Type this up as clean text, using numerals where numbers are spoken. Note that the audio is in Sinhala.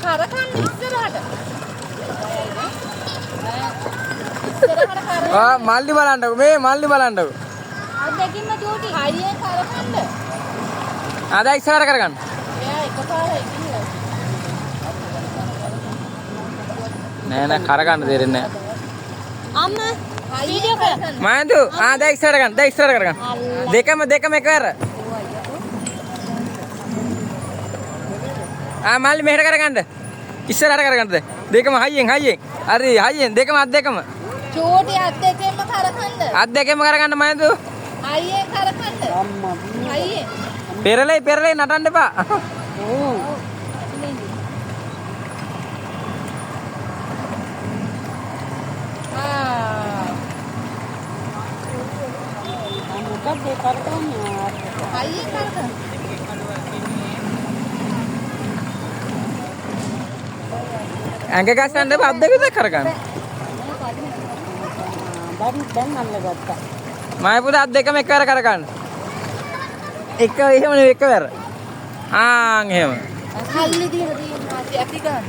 කරකන්න ඉස්සරහට. ඉස්සරහට කරකන්න. ආ මල්ලි බලන්නකෝ, මේ මල්ලි බලන්නකෝ. අත් දෙකින්ම චූටි. හයියෙන් කරකන්න. ආ දැන් ඉස්සරහට කරගන්න. එයා එකපාරයි ගිහිල්ලා. නෑ නෑ, කරගන්න තේරෙන්නේ නෑ. අම්මා වීඩියෝ කරන්න. මයන්තු, ආ දැන් ඉස්සරහට ගන්න. දැන් ඉස්සරහට කරගන්න. දෙකම දෙකම එකවර. ආ මල්ලි මෙහෙට කරගන්න. ඉස්සරහට කරගන්න දැන්. දෙකම හයියෙන් හයියෙන්. හරි හයියෙන් දෙකම අත් දෙකම. චූටි අත් දෙකෙන්ම කරකන්න. අත් දෙකෙන්ම කරගන්න මයන්තු. හයියෙන් කරකන්න. අම්මා. හයියෙන්. පෙරලයි පෙරලයි, නටන්න එපා. ඔව්. ආ. මොකක්ද ඒ කරකවන්නේ? හයියෙන් කරකන්න. ඇඟ ගස්සන්න එපා, අත් දෙක විතර කරගන්න. දැන් දැන් අල්ලගත්තා. මම පුතා අත් දෙකම එකවර කරගන්න. එක එහෙම නෙවෙයි, එකවර. ආන් එහෙම. සල්ලි දීලා තියෙනවා ඇති ගන්න.